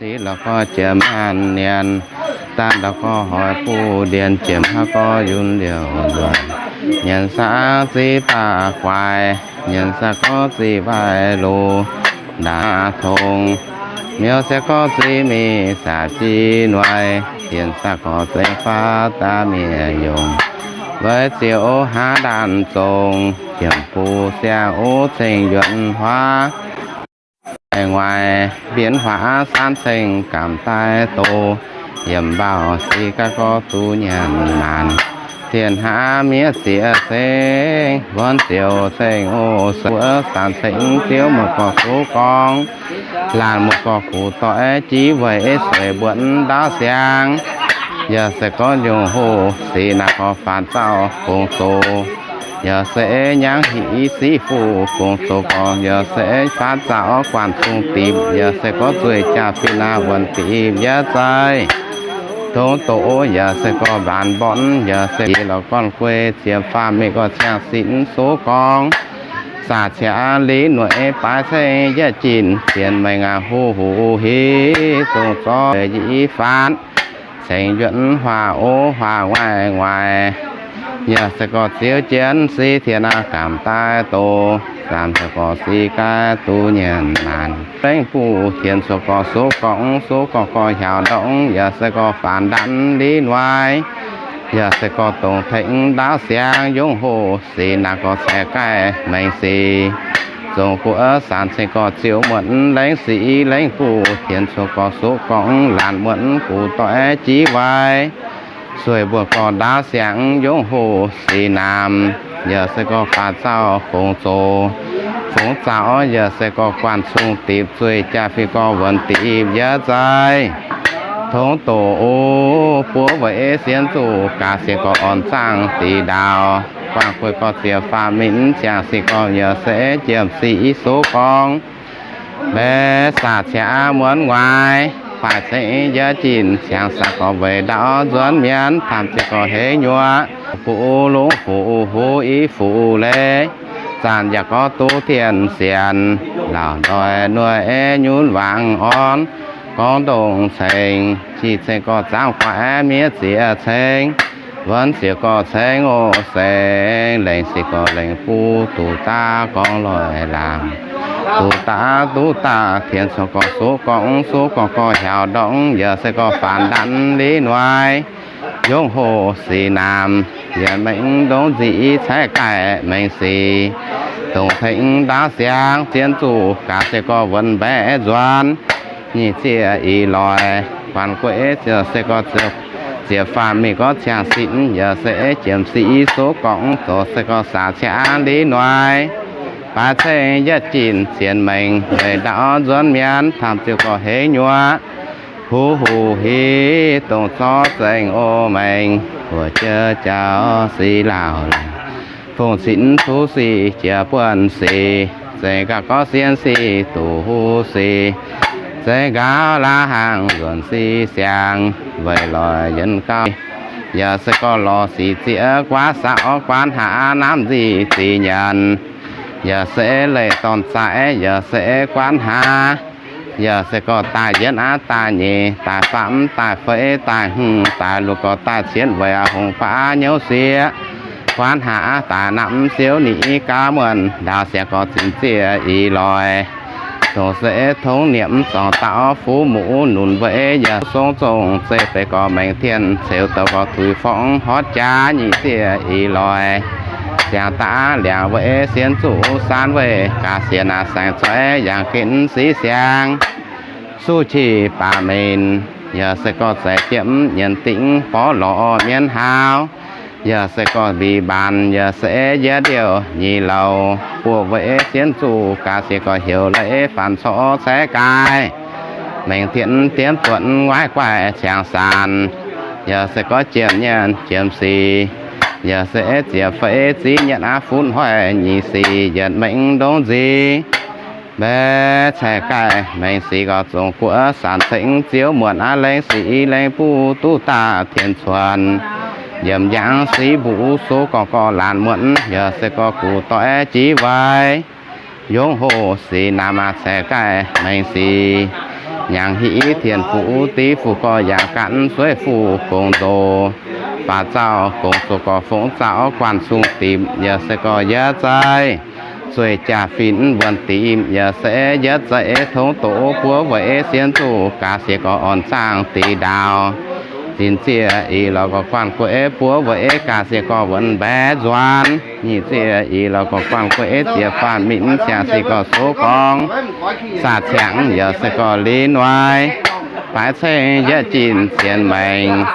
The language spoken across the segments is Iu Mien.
Siqv lorz gorx jiem maanh nyanc, daaih ndau gorx hoic buv ndienh, jiem haav gorx yunc liouc nzuonx. Nyanc saangv ziqv baac guaix, nyanc saangv gorx ziqv waaic loz ndaangc tong. Miuc se gorx ziqv mingh saac jiv noic, dienc saangv gorx zengx faaux daaih mienh yongc. Weic ziouc hnangv ndaanh zongc, jiem buv siang-ov ceng yuonc huaav. Nguaaic mbienv huaav saanv ceng gamh daaih doz, yiem mbaaux siqv gaax gorx duqv nyanc maanc. Tien hnangv miev zieqc ceng, wuonv ziouc ceng oc. Guoqv saanc ceng ziouv muoz gorx suqv gorngv, laanh muoz gorx kuv doic jiv weic sueih mbuonx ndaauv siang. Yaac se gorngv yungh hoc sic naaic gorx faanx zaux gong zoux. Yaac se nyangv hic siqv fuqv gong zoux gorx, yaac se faanx zaux guanh zungh dipc, yaac se gorngv zueih jaa-fin naaic wuonx dipc yietv zaih. Tongx doqc yaac se gorngv mbaanx mborqv, yaac se lorz gorn guei ziepc faam mingh gorx ciangv sinx suqv gorngv. Saac ciangv liuz nueic baaix ceng yietv jin, sienx mengh aac huv huv hiv dongh zorqv yietv faanv. Ceng yuonc huaax ov huaax nguaaic nguaaic. Yaac se gorngv ziouv jienv siqv tien aav gamh daaih doz, zaamc se gorngv siqv gaax duqv nyanc maanc. Lengv buv tien cuotv gorngv suqv gorngv, suqv gorngv gorx hiaaux ndorngv, yaac se gorngv faanx ndanv liv nuaaiv. Yaac se gorngv dongh tengx ndaauv siang yungv hoc sic naaic gorx ceix gaih mengh sic. Zongc guoqv saanc ceng gorx ziouc muonc lengv siqv lengv buv tien cuotv gorngv suqv gorngv laanh muonc gux doic jiv waaic. Sueih mbuo gorngv ndaauv siang yungv hoc sic naamh, yaac se gorngv faanx zaux gong zoux. Fungx zaux yaac se gorngv guanh zungh dipc zueih jaa-fin gorngv wuonx dipc yietv zaih. Tongx doqc buov weic sienx zuqc gaax siec gorngv orn zaangv dix ndaaux. Guangc gueix gorngv ziepc faam mingh ciangv sic gorngv yaac se jiem sic i sox gorngv. Mbaeqc saac ciangv muonz nguaaic, baaix ceng yietv jin ciangv saac gorngv weic ndaauv nzuonx mienv, tamv ziec gorngv heix nyuoqc. Fuqv longc fuqv huv i fuqv leiz, zanc yaac gorngv duqv tien sienx, laauc ndoih nueic nyunv wangc orn, gorngv ndongc ceng, jiex ceng gorngv zaamv guaix miev zieqc ceng, wuonv ziouc gorngv ceng oc seng, lengc sic gorngv lengc buv duqv daav gorngv loic laangc, duqv daav duqv daav tien cuotv gorngv suqv gorngv, suqv gorngv gorx hiaaux ndorngv, yaac se gorngv faanx ndanv liv nuaaiv. Yungv hoc sic naamh, yietc mengh ndongc nzic i ceix gaih mengh sic. Dongh tengx ndaauv siang zien zuqc gaax se gorngv wuonx mbaeqc nzuonx. Nyic ziec ih loic, guanc gueix ziouc se gorngv ziouc ziepc faam mingh gorngv ciangv sinx, yaac se jiem sic i sox gorngv zoux se gorngv saac ciangv liv nuaaiv. Baaix ceng yietv jin sienx mengh weic ndaauv nzuonx mienv, tamv ziec gorngv heix nyuoqc. Huv huv hiv dongh zorqv zengx o mengh, wuov jiex jaux sic laauc laangc. Fongc sinx tuv sic jiex buonv sic, zengc gaax gorngv sienx sic duqv huv sic. Zengc gaax laaix hnaangx nzuonx sic siang, weic loic yienx gauh. Yaac se gorngv lorz sic zieqv guaav saax orv guaav hnangv namv nzic zic nyanc. Yaac se leih dorn zaaix, yaac se guaav hnangv. Yaac se gorngv daaih yietv aav daaih nyeic, daaih faam daaih feix daaih hmz daaih luoqc gorx daaih cienx weic aav hungx baav nyouv sieqv. Guaav hnangv daaih namv siouv nix gaav muonc ndaauv siangx gorngv zinh zieqv ih loic. Dongh se tongx niepc zorngc dauh fuqv muqv nunc weic yaac song zongh zeiv deix gorngv mengh tien ceux douc gorngv tuix forngv hortv jaax nyic zieqv ih loic. Siangx daav liangx weic sienx zuqc saan weic gaax sienx naaic saengx coiv yangh ginv siqv siang. Suv qiex baac menc, yaac se gorngv zeix jiepv nyienz dingc borv lorz mienv haaux. Yaac se gorngv mbic mbaanc, yaac se yietv ndiouh nyic louc, buoz weic sienx zuqc gaax siec gorngv heuc leiz faanx corc ceix gaih. Mengh tien diemv duotv nguaaiv guaih ciangx saanc, yaac se gorngv jiem nyanc jiem sic, yaac se ziec feix ziv nyanc aav funv hoic nyic sic yietc mengh ndongc nzic. Mbaeqc ceix gaih mengh sic gorngv zongc guoqv saanc ceng ziouv muonc aav lengh sic i lengh buv duqv daaih tien cuonx. Yiem yangh sic mbuc sox gorngv gorx laanh muonc, yaac se gorngv gux doic jiv waaic. Yungv hoc sic naamh aac ceix gaih mengh sic. Hnyangx hiv tien fuqv div fuqv gorx, yaac gan sueiv fuqv gongx ndoh. Faaux zaux gongx zoqc gorx, fongv zaux guanh cun dimc, yaac se gorx yietv zeiv zueih jaa-fin wuonh dimc, yaac se yietv zeiv tongv doqc buov weic sienx zuqc gaax siec gorx orn zaangv deix ndaauv. Zinh ziec ih lorz gorx guanh gueiv buov weic gaax siec gorx wuonh mbaeqv nzuonx. Nyic ziec ih lorz gorx guanh gueiv ziex faanh mingh ziangh sic gorx soux gorngv, saah ciangv yaac se gorx liv noic, baaix ceng yietv jin zienx maengx.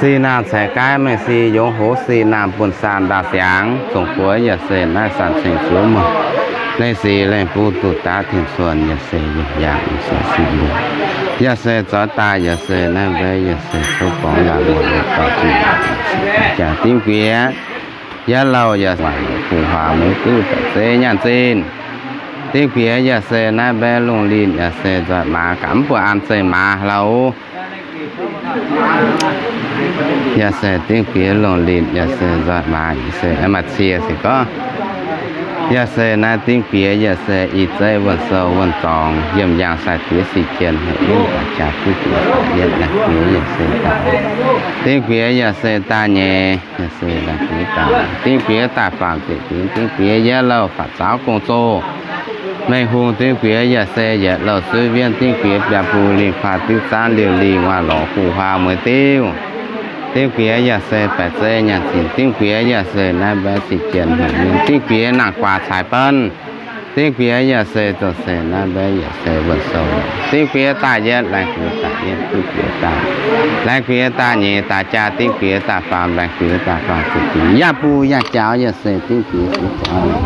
Sic naamh ceix gaaiv mengh si yongz hoz, sic naamh buonv saanh ndaauh siangx, zongc buoz yaac se naaiv saanh ceng zuov muoz. Lengh sic lengh bun duqv daaih tien cuonx yaac se yiem yangh yaac se sin mbuo. Yaac se zoix daaih yaac se naaiv mbaeqv yaac se tov gorngv yaac muoz longc daaih jiex jaax dingv bieqc. Yietv lauh yaac waaic fuqv huaang mueiz duqv daaih zeiv nyaanh zinh. Dingv bieqc yaac se naaiv mbaeqv lungh linh yaac se nzoih maaz gaax mv buatc an zeiv maaz lauh. Yaac se dingv bieqc lungh linh yaac se nzoih maaz yaac se maaih cie se gorngv. Yaac se naaiv dingv bieqc yaac se ih zeiv wuonh sou wuonh zorngx yiem yangh sai diex sic jien haic yiem daaih jaax dingv bieqc daaih yiem laengz bieqc yaac se daaih. Dingv bieqc yaac se daaih nyeiz yaac se laengz bieqc daaih. Dingv bieqc daaih faam ziepc fingx, dingv bieqc yietv lauh faatv zaaux gong-zoh. Mengh hungh dingv bieqc yaac se yietc lauh suiv wienv, dingv bieqc biaa bung lingh kuaah diuv zaanv liouh lingh waac lorz guv huaang mueiz diuv. Dingv bieqc yaac se baeqc zeiv nyaanh zinh, dingv bieqc yaac se naaiv mbaeqv sic jien haic mienh, dingv bieqc nangh guaax caaix banv. Dingv bieqc yaac se zoux se naaiv mbaeqv yaac se wuonh sou. Dingv bieqc daaih yietv, laengz bieqc daaih yietv, dingv bieqc daaih, laengz bieqc daaih nyeiz, daaih jaa dingv bieqc daaih faam, laengz bieqc daaih faam ziepc fingx, yaac bung yaac jaaux yaac se dingv bieqc se jaaux.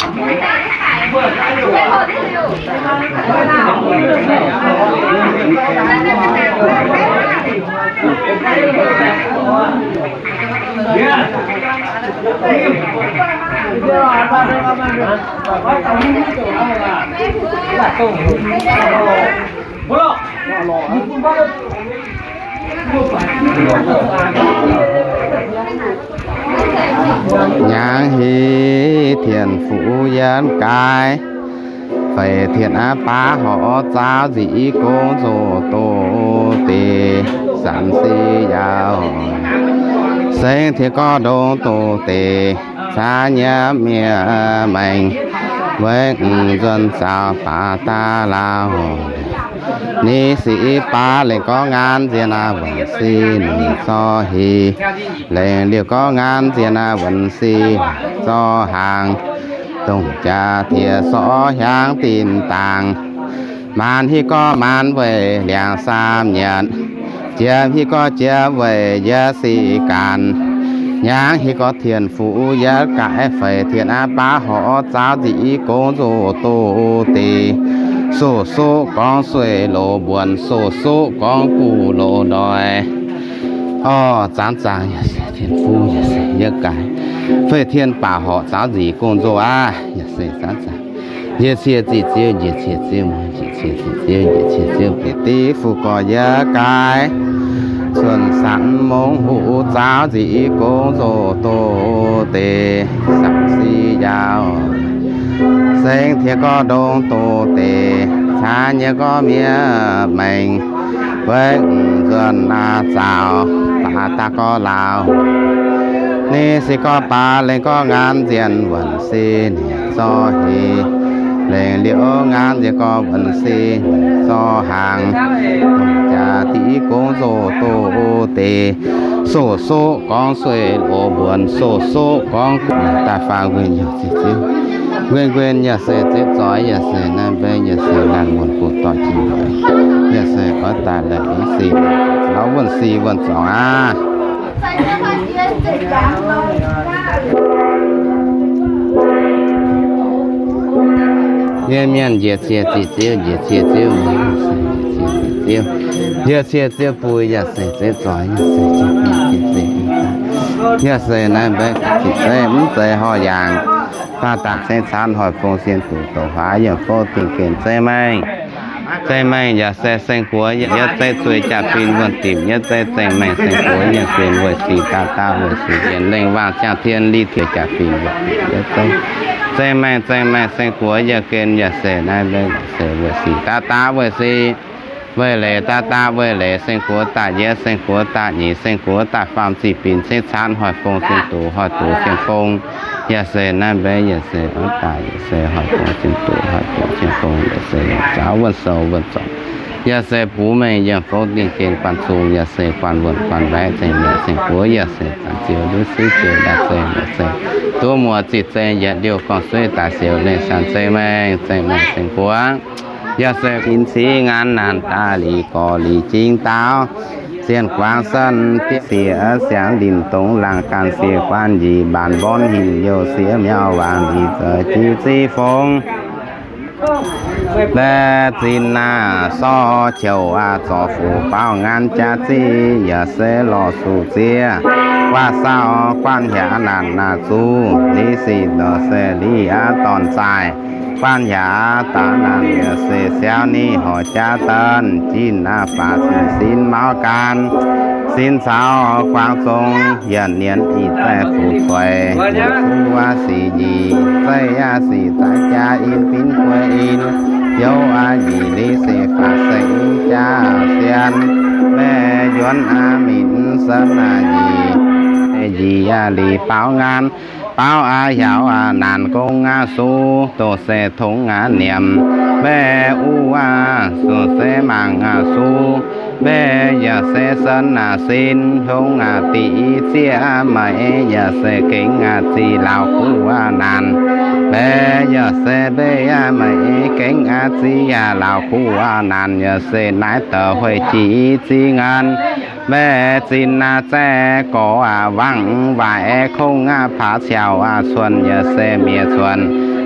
Hnyangx hiv tien fuqv yienv gaaix, feix tien aqv baav horc zaauv nziqc gong zoh doz deix, sanx si yaauc sengx tien gorngv ndongx doz deix, caav nyiemv miev maengx, weic nzuonx zaaux baac daav lauh. Ni sic baav lengc gorngv ngaanv nzien aqv, wuonc si ninh zorqv heix. Lengc liouh gorngv ngaanv nzien aqv, wuonc si zorqv hnaangx. Dongh jaax diex sorov hiaangx dinh dangx. Maanz hiuv gorngv maanz weic liangx saam nyietc. Jiex hiuv gorngv jiex weic yietv sic gaanx. Hnyangx hiuv gorngv tien fuqv yietv gaaix, feix tien aqv baav horc zaauv nziqc gong zoh doz deix. Soqv soqv gorngv sueih loz mbuonx, soqv soqv gorngv guv loz ndoih. Orv, zanc zaangc yaac se tien fuqv yaac se yietv gaaix, feix tien baav horc zaauv nziqc gong zoh aqv, yaac se zanc zaangc. Njiec cie ziqc ziouv, njiec cie ziouv, njiec cie ziqc ziouv, njiec cie ziouv, bieqc div fuqv gorx yietv gaaix. Cuonx sanx mongh huqv zaauv nziqc gong zoh doz deix, sanx si yaauc sengx tien gorngv ndongx doz deix, caav nyiemv gorngv miev maengx, weic nzuonx aqv zaaux baac daav gorngv lauh. Ni sic gorngv baav lengc gorngv ngaanv nzien, wuonc si ninh zorqv heix. Lengc liouh ngaanv nzien gorngv wuonc si ninh zorqv hnaangx. Dongh jaax div gong zoh doz deix, soqv soqv gorngv sueih loz mbuonx, soqv soqv gorngv guv daaih faang nquin yaac se ziouv. Nquin nquin yaac se ziouv zoix, yaac se naaiv mbaeqv yaac se laanh muonc guv doic jiex, yaac se oix daaih lengc wuonc si, wuonc si wuonc zorngx aqv. Mienh mienh njiec cie ziqc ziouv, njiec cie ziouv, njiec cie ziouv, njiec cie ziouv bun yaac se ziouv zoix, yaac se ziouv bun, yaac se naaiv mbaeqv ziqc zeiv mv zeiz horh yaangc. Daaih daaih ceng caanv hoic fong sien duqv douc huaax yiem fouv dingh gen zeiv maengh. Zeiv maengh yaac se seng guoqv yietv zeiv zueih jaa-fin wuonh dimc yietv zeiv. Zeiv maengh seng guoqv yietv gen weic sic daav daav weic sic yienc lengh waangc ziangh tien li tiex jaa-fin wuonh dimc yietv zeiv. Zeiv maengh, zeiv maengh seng guoqv yietv gen yaac se naaiv mbaeqv se weic sic daav daav weic sic, weic leiz daav daav weic leiz. Seng guoqv daaih yietv, seng guoqv daaih nyeic, seng guoqv daaih faam ziqc binc ceng caanv hoic fong sien duqv hoic duqv cien fong. Yaac se naaiv mbaeqv yaac se oix daaih yaac se hoic fong sien duqv hoic duqv cien fong yaac se zaaux wuonh sou wuonh zorngx. Yaac se bungx mengh yiem fouv dingh gen guanh zung yaac se guanh wuonh guanh mbaeqv zeiv maengh seng guoqv yaac se zanc ziouv nduov siv ziouv ndaaih zeiv yaac se duqv muoz ziqc zeiv yietc liouh gorngv suiv daaih siouc lengh saanh zeiv maengh, zeiv maengh seng guoqv. Yaac se ginx civ ngaanv naanc daaih liqc gorx liqc jing daauv, Sienh guangc sen diev sieqv siangx linh dongz laangh ganh sieqv guan njiec mbaanx mborn hinc youh sieqv miauv waangc njiec zoux jiv ziv fongx. Laeh zinh naaiv sorv qouc aqv, zorc fuqv baaux nqaanv jaax ziqv yaac se lorz suc ziex, guaav saauv guanv hiaangx naanc naaic zuqc liz sic lorz se liz aqv dorn zaaih, guanv hiaangx daaih naanc yaac se siaauv ni horc jaax daaih jinh aqv faatv cin sin mauv gan, sin caux guaangv zong yietc nienx ih zaih fuqv gueix, suv aqv sic nyic zeiv aqv sic zaaix jaax in binv gueix in, youv aqv nyic liz se faatv se in jaax sien, mbaeqc yuonx aqv minc sen aqv nyic, nyic aqv liz baaux nqaanv, baaux aqv hiaaux aqv naanc gong aqv suv, doz se tongx aqv nyiemc, mbaeqc uv aqv suc se mangc aqv suv, mbaeqc yaac se sen aqv sin, hiong aqv diqc zieqv aqv maiv yaac se gengx aqv ziqc laauh kuv aqv naanc, mbaeqc yaac se mbeih aqv maiv gengx aqv ziqc aqv laauh kuv aqv naanc yaac se naaiv deix hueic jiex ziqc nqan, mbaeqc zinh aqv zaeqv gorx aqv wangc waaic kongx aqv paax ciaux aqv cuonx yaac se miev cuonx,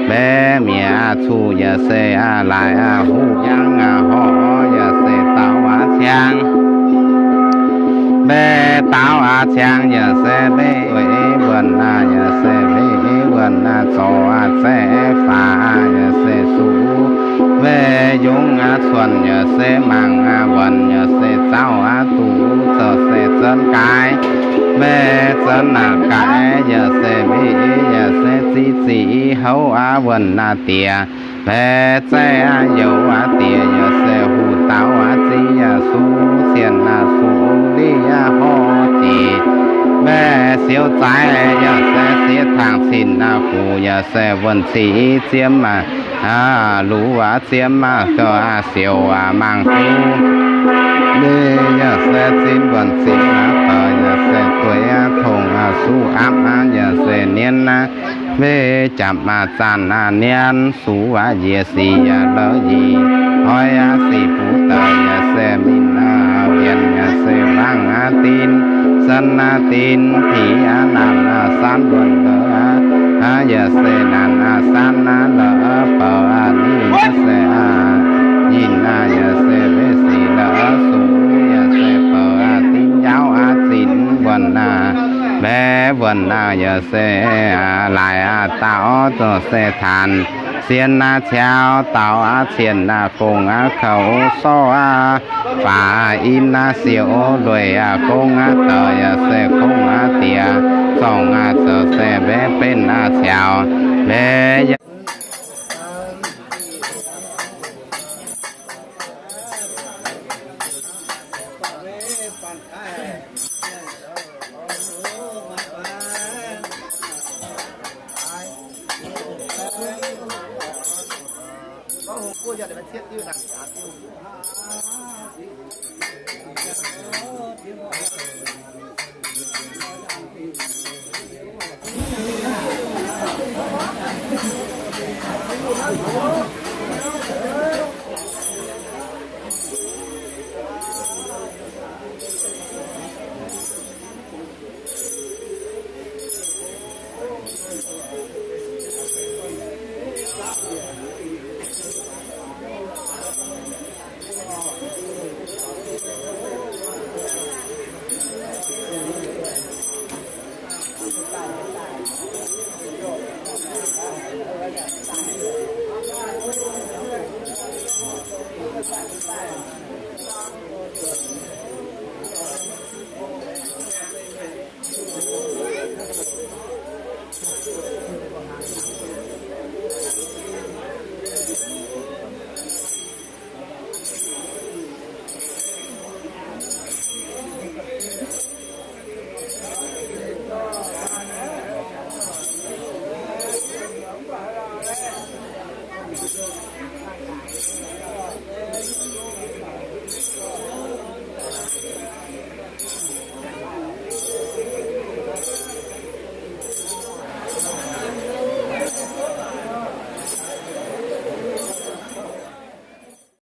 mbaeqc miev aqv cuqv yaac se aqv laaix aqv huv jangv aqv horc yaac se daaux aqv ciangv, mbaeqc daaux aqv ciangv yaac se mbeih wuonx aqv yaac se mbeih wuonx aqv zorc aqv zaeqv faaux aqv yaac se suv, mbaeqc yungz aqv cuonx yaac se mangc aqv wuonx yaac se zauv aqv duqv zoux se zunv gaaix, mbaeqc zunv aqv gaaix yaac se mbeih yaac se ziqc ziqc houv aqv wuonx aqv diex, mbaeqc zaeqv aqv youz aqv diex yaac se huv daaux aqv ziqc yaac suv cien aqv suv liv aqv horv jiex, mbaeqc siou zaaix yaac se sieqv tangx cin aqv huv yaac se wuonh ziqc ziemv aqv, luv aqv ziemv aqv gauh aqv siou aqv mangc suv, mbeih yaac se zinh wuonh ziqc aqv bouc yaac se dueiv aqv tongx aqv suv apv aqv yaac se nienv aqv, mbeih japc aqv zaanh aqv nienv suv aqv njiec sic yaac lorz njiec, hnoi aqv sic bungx daaih yaac se minh aqv wienx yaac se mangc aqv din, san aqv din, pic aqv naanc aqv san wuonh lorz aqv, yaac se naanc aqv san aqv lorz bouc aqv ninh yaac se aqv, yinh aqv yaac se mbeih sic lorz suv yaac se bouc aqv din njaaux aqv zinc wuonh aqv, mbaeqc wuonh aqv yaac se aqv laaix aqv daaux zoux se taanx, sien aqv ciaux daaux aqv cien aqv gong aqv kouv sorv aqv, faaux in aqv siou lueic aqv gong aqv daaih yaac se gong aqv diex, zorngh aqv zoux se mbaeqc benv aqv ciaux mbaeqc